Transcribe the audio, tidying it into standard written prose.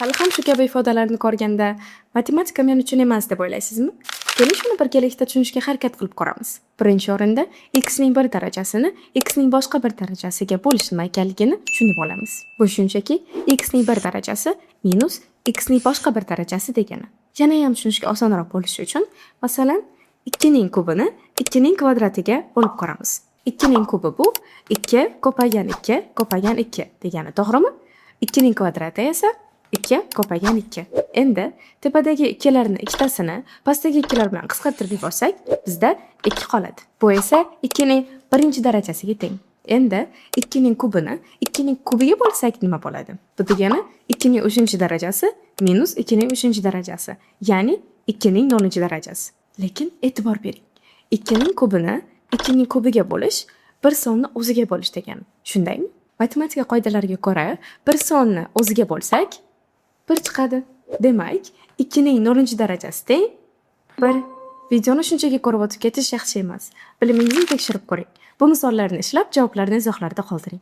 Hali ham shu kabi ifodalarni ko'rganda matematika men uchun emas deb o'ylaysizmi? Keling, shuni birgalikda tushunishga harakat qilib ko'ramiz. Birinchi o'rinda x ning bir darajasini x ning boshqa bir darajasiga bo'lish nima ekanligini tushunib olamiz. Bu shunchaki x ning bir darajasi minus x ning boshqa bir darajasi degani. Yanayam tushunishga osonroq bo'lishi uchun, masalan, 2 ning kubini 2 ning kvadratiga bo'lib ko'ramiz. 2 ning kubi bu 2 ko'paygan 2 ko'paygan 2 degani, to'g'rimi? 2 ning kvadrati esa 2 ko'paygan 2. Endi tepadagi ikkilarni ikkitasini pastdagi ikkilar bilan qisqartirib yuborsak, bizda 2 qoladi. Bu esa 2 ning birinchi darajasiga teng. Endi 2 ning kubini 2 ning kubiga bo'lsak nima bo'ladi? Bu degani 2 ning 3-darajasi minus 2 ning 3-darajasi, ya'ni 2 ning 0-darajasi. Lekin e'tibor bering. 2 ning kubini 2 ning kubiga bo'lish bir sonni o'ziga bo'lish degani. Shundaymi? Matematika qoidalariga ko'ra, bir sonni o'ziga bo'lsak, 1 chiqadi. Demak, 2 ning 0-darajasi teng 1. Videoni shunchaki ko'rib o'tib ketish yaxshi emas. Bilimingizni tekshirib ko'ring. Bu misollarni ishlab, javoblarni izohlarda qoldiring.